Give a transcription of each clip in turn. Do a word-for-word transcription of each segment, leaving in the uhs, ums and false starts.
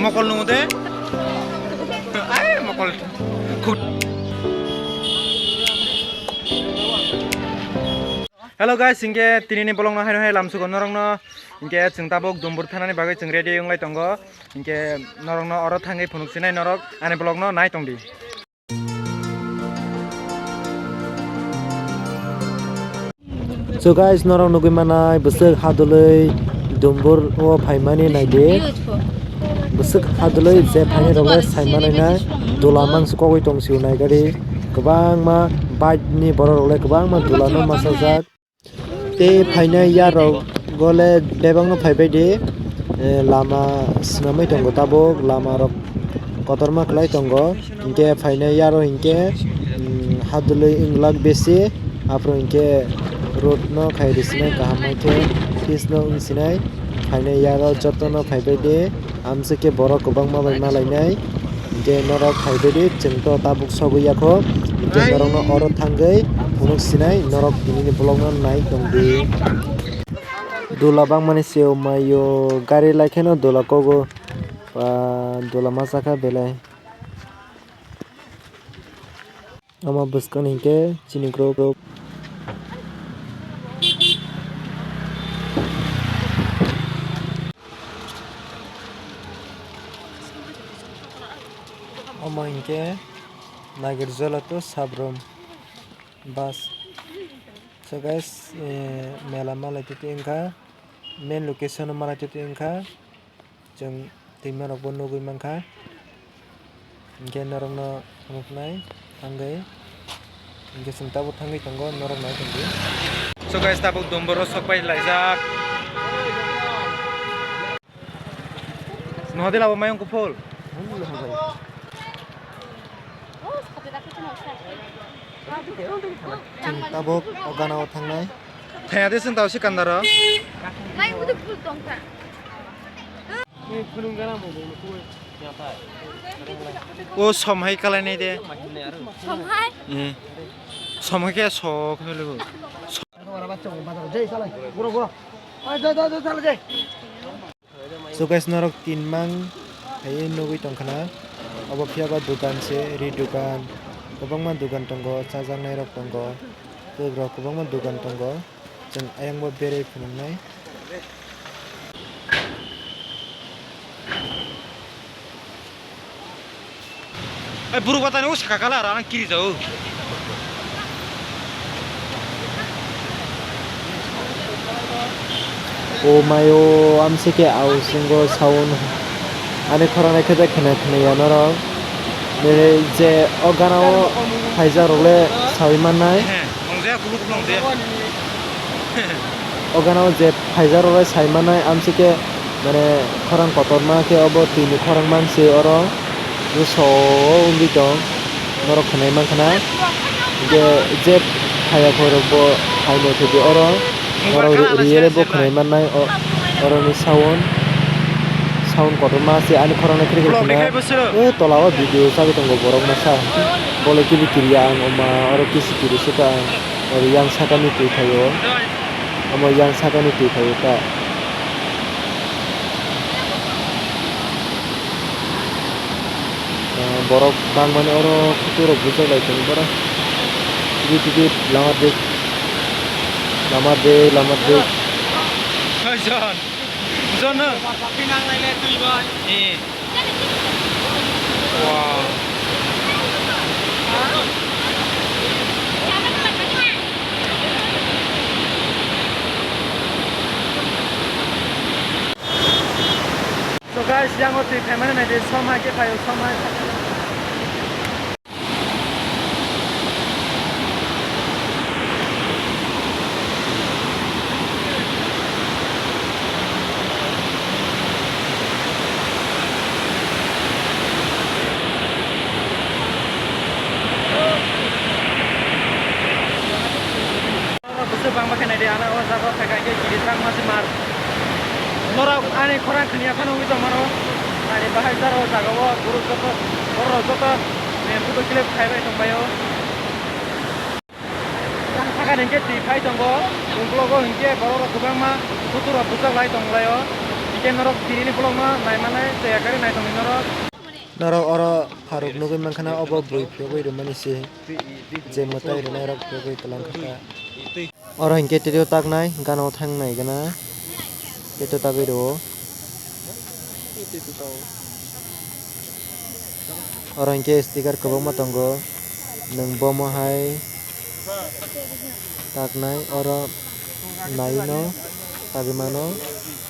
Mokol nung de. Ai, mokol. Hello guys, hinkhe tinini vlog no haino hai lamsugo norokno, hinkhe chwng tabuk Dumbur thanani bagwi chwng ready wnglai tongo, hinkhe norokno oro thangwi phunuk sinai norok ani vlog no nai tongdi. So guys, norok nugwi manai bwswk hadwlwi Dumbur o phaimani naidi. Bwswk hadwlwi je phainai rok le saimani nai dula mangsa kogwi tong sio nai gari. Kwbangma bike ni borok rok le kwbangma dula no masajak. Tei phainai yarok gole bebakno phaibai di, eh, lama swnamwi tongo tabuk, lama rok kotorma khlai tongo, hinkhe phainai yaro hinkhe, mm, hadwlwi wnglak besi, aphuru hinkhe road no khai rwsinai kaham khe, pitch no wngsinai, phainai yaro jotono phaibai di. Amswk khe borok kwbangma bai malainai. Hinkhe norok phaibai di, chwng to tabuk sogwi yakho. Hinkhe norokno oro thangwi phunuk sinai, norok tinini vlogno nai tongdi. Dula bangmani seo maio, gari laikheno dula kogo. Ba dula masa kha belai. Omo bwskang hinkhe chini group group. Omo hinkhe Nagarjula to Sabroom bus. So guys, eh, mela malai titi wngkha, main location o malai titi wngkha. Chwng twima rokbo nugwi mankha. Hinkhe norokno phunuknai thangwi. Hinkhe chwng tabuk thangwi tongo, norok nai tongdi. So guys, tabuk Dumbur o sok pai laijak. Nohodi labo mayung kuphul. Chwng tabuk o gana o thangnai. Thaya de chwng tao sikandaro. O som hai kalainai de. Som hai? Eh. Som hai khe sok hai lugu. So guys, norok tin mang hai nugwi tongkhana. Obo phiya ba dukan se, ri dukan. Kwbangma dukan tongo, chajaknai rok tongo. Tei borok kwbangma dukan tongo. Chwng ayang bo berwi phunuknai. Ai, borok bata ni o saka kala rana kiri jao. O mayo, amsike au singo sound ani khorang nai khe khena khena ya norok. Nini je o gana o phaijak rok le sawi mannai. He, nong je kulu kulu nong je. O gana o je phaijak rok le sai mannai, amsike mane khorang kotorma khe obo twi ni khorang manse oro. Bwso o wngwi tong, norok khwnai mankha na. Hinkhe je phaiya khorok bo hai no thudi oro, norok real bo khwnai mannai o, oro ni sound, sound kotorma se ani khorang nai khe khna. O tola o video chagwi tongo borok masa, bole kibi kiriya ang oma oro kisi kiri suka ang, oro yang saka ni twi phaio. Omo yang sakani twi phai ta. Ah, borok bangmani oro kuturok bujak lai tongo borok. Tibit tibit lama dik. Lama dik, lama dik. Jon. Jon no. Eh. Wow. So guys, yang o twi phaimani naidi, som hai khe phaio, som hai. Bwswk bangma khe naidi, ano o jaga o phaikha khe kirijak ma se mar. Norok ani khorang khniya phano wngwi tongmano. Ani bahai jaro o jaga o borok joto, borok joto, eh, photo clip khai bai tongbaio. Yang sakani hinkhe twi phai tongo, uklogo hinkhe borok rok kwbangma photo rok bujak lai tonglaio. Norok tini ni vlog no nai manai, tei yakari nai tongdi norok. Norok oro pharuk nugwi mankha na, obo bui phiyogwi rwmani se, je mwtai rwnairok phiyogwi twlang kha ta. Oro hinkhe tito taknai, gana o thangnai gana, tito tagwi rwo. Oro hinkhe sticker kwbangma tongo, nwng bomo hai taknai, oro naino tagwi mano,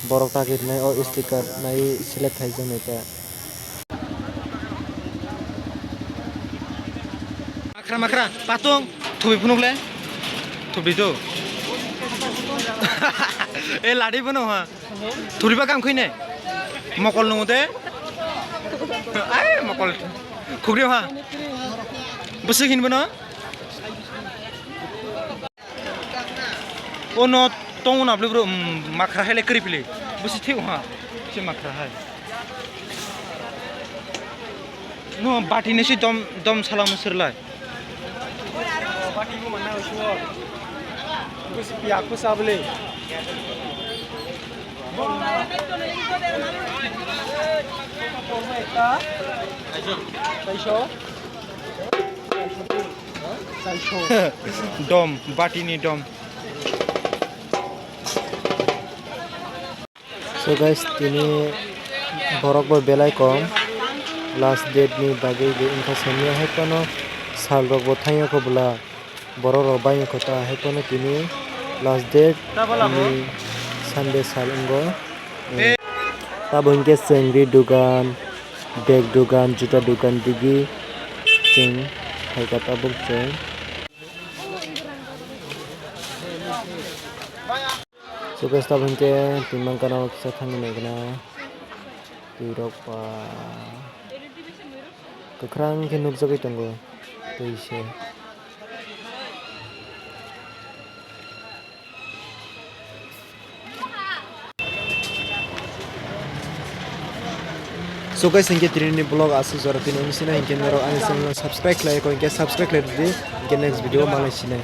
borok tagwi rwnai o sticker nai select khaijaknai ta. Makhra, makhra, patung, thubi phunuk le, thubi tu. E ladi bono ha. Thuriba kam khuine. Mokol nungo de. Ai, mokol. Khugri ha. Bwswk hin bono. Ono tongo na bwlwi bro, mm, makhra hai le kwrwi pili. Bwswk thik ha. Se makhra hai. No, bati ni si dom, dom salam sirlai. Dom, bati ni dom. So guys, tini borok bo belai kom, last date ni bagwi bo wngkha samiya, hai phano sal rok bo thangya kho bwla, borok rok bai wngkha ta, hai phano tini last date ni Sunday sal wngo. Tabo hinkhe chengri dugan, bag dugan, juta dugan digi chwng phaikha tabuk chwng. So guys, tabuk hinkhe twi mankha no kisa thangwi naikhe na twi rok ba kwkhwrang khe nukjagwi tongo twi se. So guys, hinkhe tini ni vlog aswk jora tini wngwi sina hinkhe norok ani channel no subscribe khlai kho hinkhe subscribe khlai rwdi hinkhe next video o malai sinai.